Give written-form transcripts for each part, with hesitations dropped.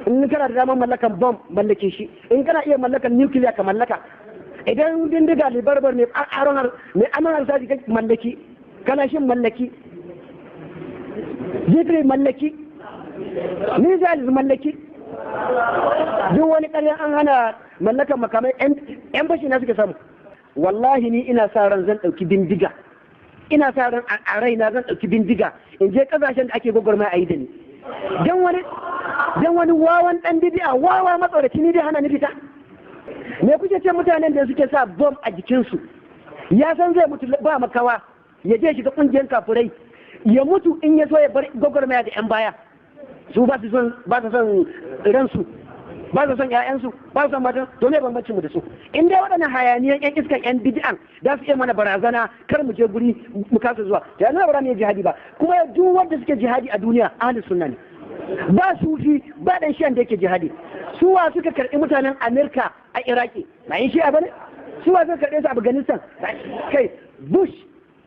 In kana da damar mallakan bomb, mallake shi. In kana iya mallakan nuclear, ka mallaka. Idan bindiga libarbar mai aron mai aman harsashi, ka mallaki. Kalashin mallaki, jifri mallaki, missiles mallaki. Duk wani ƙarya an hana mallakan makamai, yan bashi na suka samu. Wallahi ni ina sa ran zan ɗauki bindiga, ina sa ran a raina zan ɗauki bindiga in je ƙasashen da ake gwagwarmaya a yi da ni. Dan wani wawan ɗan bidi'a, wawa matsoraci ni dai hana ni fita. Me kuke ce mutanen da suke sa bom a jikinsu? Ya san zai mutu ba makawa, ya je shiga ƙungiyar kafurai ya mutu, in ya so ya bar gwagwarmaya da yan baya. Su ba su son ransu, ba su son ƴaƴansu, ba su son matan. To me bambancin mu da su? In dai waɗannan hayaniyan ƴan iskan ƴan bid'an za su iya mana barazana kar mu je guri mu kasa zuwa, to yanzu ba za mu yi jihadi ba. Kuma duk wanda suke jihadi a duniya ahli sunna ne, ba sufi, ba dan shi'an da yake jihadi. Su wa suka karɓi mutanen Amerika a Iraki? Ba yin shi'a bane? Su wa suka karɓe su a Afghanistan? Kai, Bush,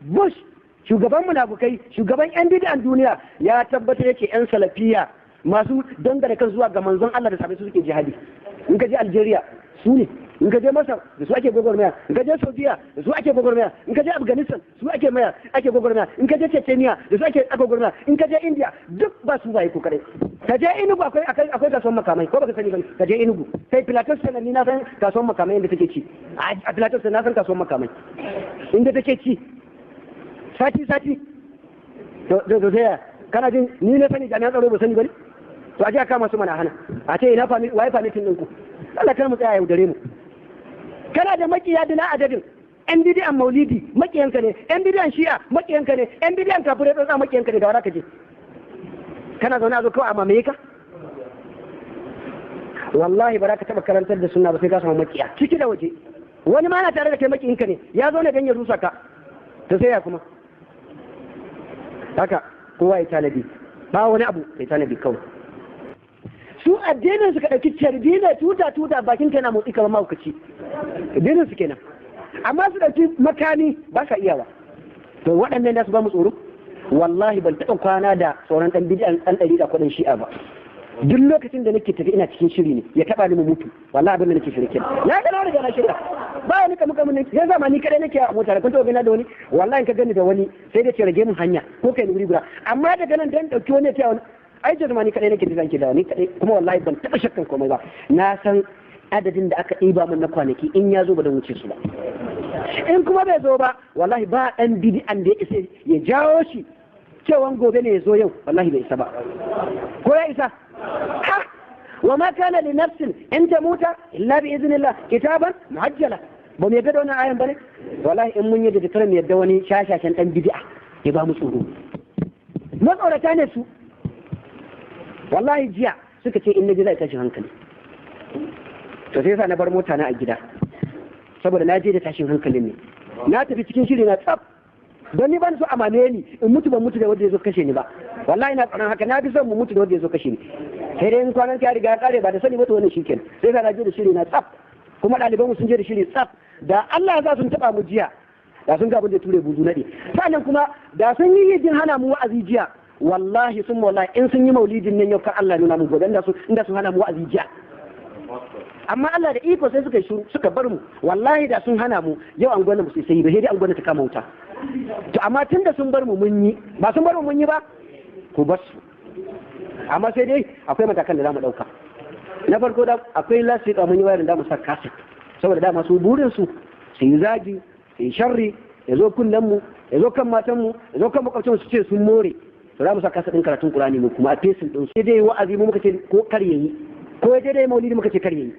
Bush, shugaban munafukai, shugaban yan bid'an duniya, ya tabbatar yake yan salafiya masu dangane kan zuwa ga manzon Allah da sahabbai su suke jihadi. In ka je Algeria, su ne. In ka je Masar, da su ake gwagwarmaya. In ka je Saudiya, da su ake gwagwarmaya. In ka je Afghanistan, su ake maya ake gwagwarmaya. In ka je Chechnya, da su ake gwagwarmaya. In ka je India, duk ba su baye ko kadai. Ka je Enugu, akwai kasuwan makamai, ko baka sani ba? Ka je Enugu, kai, Plateau State, ni na san kasuwan makamai inda take ci a Plateau State. Na san kasuwan makamai inda take ci sati sati. To sai kana jin ni na sani, jami'an tsaro ba sani ba ne? To a je a kama su mana, hana a ce ina fami waye famitin ɗinku. Allah kar mu tsaya yaudare mu. Kana da makiya bila adadin. Yan bidi'an maulidi makiyanka ne, yan bidi'an shi'a makiyanka ne, yan bidi'an kafirai tsantsa makiyanka ne. Da wara ka je kana zaune a zo kawai a mamaye ka? Wallahi ba za ka taɓa karantar da sunna ba sai ka samu makiya ciki da waje. Wani ma na tare da kai makiyinka ne, ya zo ne don ya rusa ka. To sai ya kuma haka kowa ya tanadi, ba wani abu ya tanadi kawai. Su addinin su ka ɗauki carbi ne tuta tuta, bakin kai na motsi kamar mahaukaci, addinin su kenan. Amma su ɗauki makami ba sa iyawa. To waɗannan da su ba mu tsoro? Wallahi ban taɓa kwana da tsoron ɗan bid'an ɗan ɗari da kuɗin shi'a ba. Duk lokacin da nake tafi ina cikin shiri ne ya taɓa ni mu mutu. Wallahi abin da nake shiri kenan. Na ga na riga na shirya, ba wani kamu kamu ne ya zama ni kadai nake a mota. Kun taɓa gani da wani? Wallahi in ka gani da wani sai dai ce rage mun hanya ko kai ni wuri guda. Amma daga nan dan ɗauki wani ya ce wani ai jazma ni kadai nake tafiya ke da ni kadai. Kuma wallahi ban taɓa shakkan komai ba. Na san adadin da aka ɗiba min na kwanaki, in ya zo ba dan wuce su ba. In kuma bai zo ba, wallahi ba ɗan bid'an da ya isa ya jawo shi cewan gobe ne ya zo yau. Wallahi bai isa ba. Ko ya isa? Ha, wa ma kana li nafsin in tamuta illa bi iznillah kitaban muajjala. Ba mu yadda da wannan ayan bane? Wallahi in mun yadda da kar mu yadda wani shashashan dan bid'a ya ba mu tsoro. Matsorata ne su. Wallahi jiya suka ce in na ji zai tashin hankali. To sai yasa na bar mota na a gida, saboda na je da tashin hankalin ne. Na tafi cikin shiri na tsaf, don ni ban so amane ni in mutu ban mutu da wanda ya zo kashe ni ba. Wallahi na tsaron haka, na fi son mu mutu da wanda ya zo kashe ni. Sai dai in kwanan ka riga ya kare ba da sani ba, to wannan shikenan. Sai ka na je da shiri na tsaf, kuma ɗaliban mu sun je da shiri tsaf. Da Allah ya sa sun taba mu jiya, da sun ga abin da ture buzu nade. Sannan kuma da sun yi yijin hana mu wa'azi jiya, wallahi sun wallahi in sun yi maulidin nan yau, kar Allah nuna mu gobe, inda sun hana mu wa'azi jiya. Amma Allah da iko sai suka shiru suka bar mu. Wallahi da sun hana mu yau, an gwana musu sai ba, sai dai an gwana ta kama wuta. To amma tunda sun bar mu mun yi, ba sun bar mu mun yi ba, ku bar su. Amma sai dai akwai matakan da za mu ɗauka. Na farko da akwai last week mun yi wayarin da mu sa kaset, saboda dama su burin su su yi zagi, su yi sharri, ya zo kunnen mu, ya zo kan matan mu, ya zo kan makwabcin su, ce sun more. To za mu sa kaset din karatun Qur'ani mu kuma a fesin din. Sai dai wa'azi mu muka ce ko kar yayi, ko ya dai maulidi muka ce kar yayi.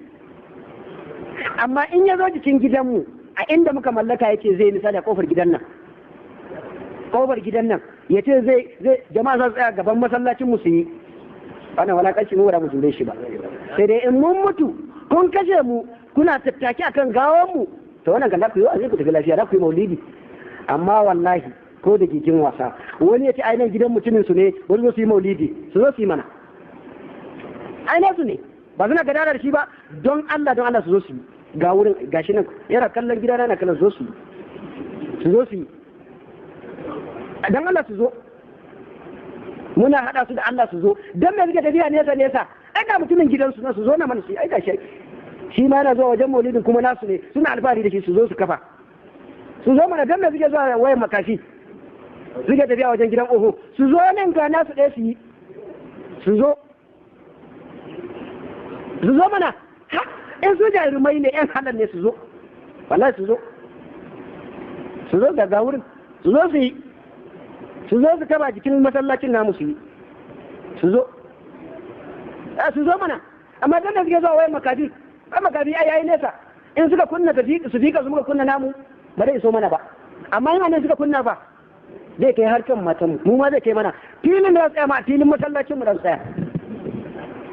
Amma in ya zo jikin gidanmu a inda muka mallaka yake zai, misali a kofar gidan nan, kofar gidan nan, ya ce zai jama'a za su tsaya gaban masallacin mu su yi wannan walakanci, mu ba mu jure shi ba. Sai dai in mun mutu kun kashe mu, kuna tattaki akan gawan mu, to wannan kan ku yi wa'azi ku tafi lafiya, za ku yi maulidi. Amma wallahi ko da gigin wasa wani ya ce ainihin gidan mutumin su ne, wani zo su yi maulidi, su zo su yi mana. Ainihin su ne ba suna gadara da shi ba. Don Allah, don Allah su zo su yi. Ga wurin gashi nan yana kallon gidana na kallon, zo su yi, su zo su yi, don Allah su zo. Muna haɗa su da Allah su zo. Don me suke tafiya nesa nesa? Ai ga mutumin gidansu na su zo na mana su, ai ga shi shi ma yana zuwa wajen maulidin kuma nasu ne, suna alfahari da shi, su zo su kafa. Su zo mana, dan me suke zuwa wayan makafi, suke tafiya wajen gidan oho? Su zo nan ga nasu ɗaya su yi, su zo, su zo mana. Ha, in su jarumai ne, yan halar ne, su zo, wallahi su zo, su zo ga wurin, su zo su yi, su zo su kaba jikin masallacin namu su yi, su zo, su zo mana. Amma dan da suke zuwa wayan makafi, ai makafi ai yayi nesa, in suka kunna tafi su fika su muka kunna namu ba zai iso mana ba. Amma in anan suka kunna fa zai kai har kan matan mu ma zai kai mana. Filin da tsaya ma, filin masallacin mu da tsaya,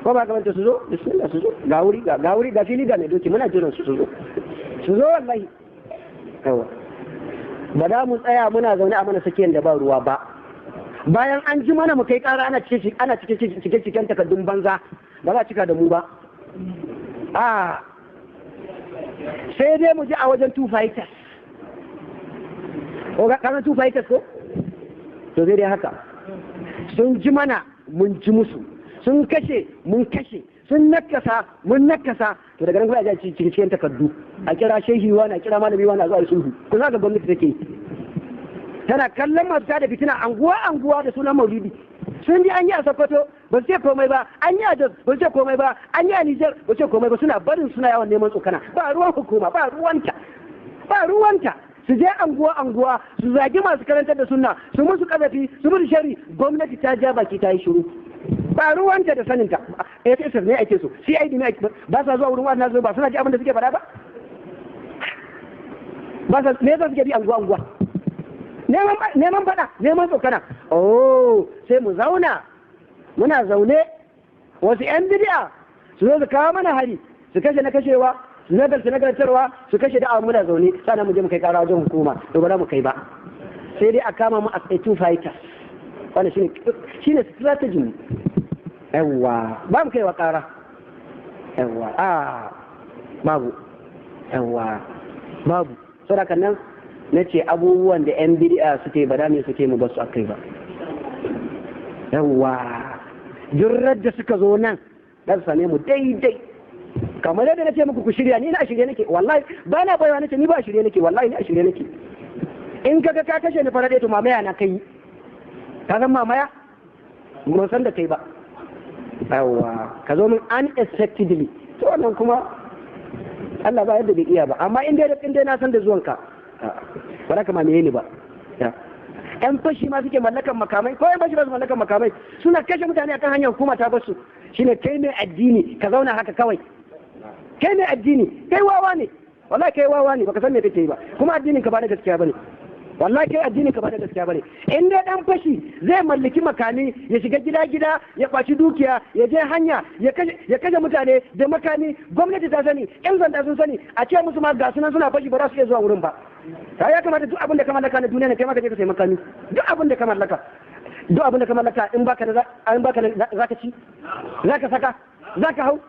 ko ba kamar su zo, bismillah, su zo, ga wuri, ga wuri, ga fili, ga mai doki, muna jiran su, su zo, su zo wallahi. Yawa, ba za mu tsaya muna zaune a mana sakiyan da ba ruwa ba, bayan an ji mana mu kai kara, ana cike, ana cike cike ciken takardun banza, ba za a cika da mu ba. A sai dai mu ji a wajen two fighters, ko ga kana two fighters ko, to zai dai haka. Sun ji mana, mun ji musu, sun kashe, mun kashe, sun nakasa, mun nakasa. To daga nan kuma a ji cikin takardu, a kira shehi wani, a kira malami wani, a zuwa sulhu. Kun ga gwamnati take tana kallon masu tada fitina anguwa anguwa da sunan maulidi. Sun ji an yi a Sokoto, ba su ce komai ba, an yi a Jos, ba su ce komai ba, an yi a Nijar, ba su ce komai ba. Suna barin suna yawan neman tsokana. Ba ruwan hukuma, ba ruwanta, ba ruwanta. Su je anguwa anguwa su zagi masu karantar da sunna, su musu kazafi, su musu shari, gwamnati ta ja baki ta yi shiru, ba ruwanta da saninta. SSS ne ake so, CID ne ake, ba sa zuwa wurin wannan, ba suna ji abin da suke faɗa ba? Ba sa me yasa suke bi anguwa anguwa neman faɗa, neman tsokana? Oh, sai mu zauna muna zaune, wasu yan bid'a su zo su kawo mana hari, su kashe na kashewa, su nagarta nagartarwa, su kashe da'a, muna zaune, sannan mu je mu kai kara wajen hukuma. To ba za mu kai ba, sai dai a kama mu a two fighters. Wannan shine strategy mu. Yawwa, ba mu kaiwa kara. Yawwa, a babu, yawwa, babu. Saboda nan na ce abubuwan da yan bid'a suke ba da me suke mu basu akai ba. Yawwa, duk da suka zo nan za su same mu daidai. Kamar yadda na ce muku ku shirya, ni na shirye nake wallahi, ba na baiwa, nace ni ba shirye nake, wallahi ni a shirye nake. In kaga ka kashe ni fara, to mamaya na kai, ka san mamaya, ban san da kai ba. Yawwa, ka zo min unexpectedly, to wannan kuma Allah ba yadda bai iya ba. Amma in dai na san da zuwanka, ba za ka mamaye ni ba. Yan fashi ma suke mallakan makamai, ko yan fashi ba su mallakan makamai, suna kashe mutane akan hanyar, hukuma ta basu. Shine kai mai addini ka zauna haka kawai? Kai mai addini, kai wawa ne wallahi, kai wawa ne, baka san me kake yi ba, kuma addinin ka ba na gaskiya bane. Wallahi kai addinin ka ba na gaskiya bane. In dai dan fashi zai mallaki makami, ya shiga gida gida ya kwaci dukiya, ya je hanya ya kashe mutane da makami, gwamnati ta sani, yan sanda sun sani, a ce musu ma ga sunan suna fashi, ba za su iya zuwa wurin ba. Ta ya kamata duk abin da ka mallaka na duniya ne, kai ma ka je ka sayi makami. Duk abin da ka mallaka, duk abin da ka mallaka, in baka da zaka ci, zaka saka, zaka hau,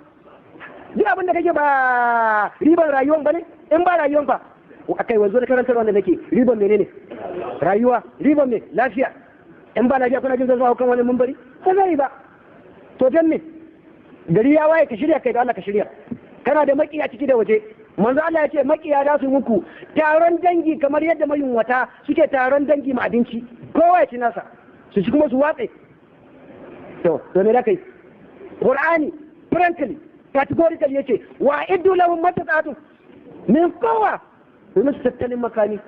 duk abin da kake ba riban rayuwan bane? In ba rayuwan fa akai wanzo da karantar wanda nake, riban menene? Rayuwa. Riban me? Lafiya. In ba lafiya, kuna jin zan zuwa kan wani mumbari? Ba zai ba. To dan me? Gari ya waye, ka shirya kai da Allah, ka shirya. Kana da makiya ciki da waje. Manzo Allah ya ce makiya za su muku taron dangi kamar yadda mayunwata suke taron dangi ma abinci, kowa ya ci nasa, su ci kuma su watse. To me da kai? Qur'ani frankly, categorically yace wa iddu lahum mastata'tum min quwwa, ku musu tattalin makami,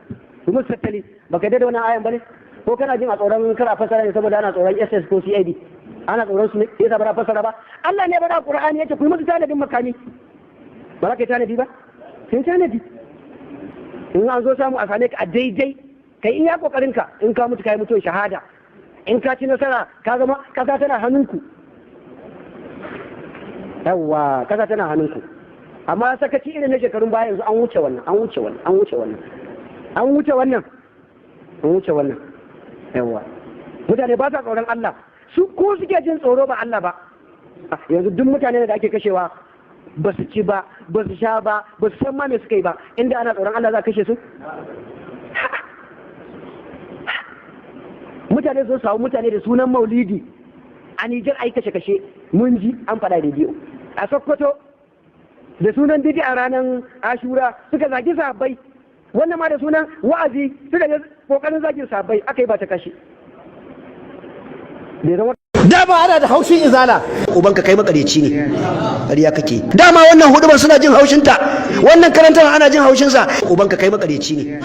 ku musu tattali. Baka da wannan ayan bane? Ko kana jin a tsoron kar a fasara ne, saboda ana tsoron SS ko CID, ana tsoron su ne yasa ba fasara ba? Allah ne bada Qur'ani yace ku musu tanadin makami. Ba za ka yi tanadi ba? Sai tanadi. In an zo samu a same ka a daidai, kai iya kokarin ka. In ka mutu, kai mutuwar shahada. In ka ci nasara, ka zama kasa tana hannunku. Yawwa, kasa tana hannunku. Amma sakaci irin na shekarun baya, yanzu an wuce wannan, an wuce wannan, an wuce wannan, an wuce wannan, an wuce wannan. Yawwa, mutane ba sa tsoron Allah, su ko suke jin tsoro ba Allah ba. Yanzu duk mutane da ake kashewa ba su ci ba, ba su sha ba, ba su san ma me suka yi ba. Inda ana tsoron Allah, za a kashe su? Mutane su samu mutane da sunan maulidi a Nijar, ai kashe kashe. Mun ji an faɗa rediyo a Sokoto da sunan bidi a ranar Ashura suka zagi sahabbai. Wannan ma da sunan wa'azi suka yi kokarin zagin sahabbai, aka yi ba ta kashe. Bai zama Dama ana da haushin Izala. Ubanka, kai makareci ne, ƙarya kake. Dama wannan hudubar suna jin haushinta, wannan karantar ana jin haushinsa. Ubanka, kai makareci ne.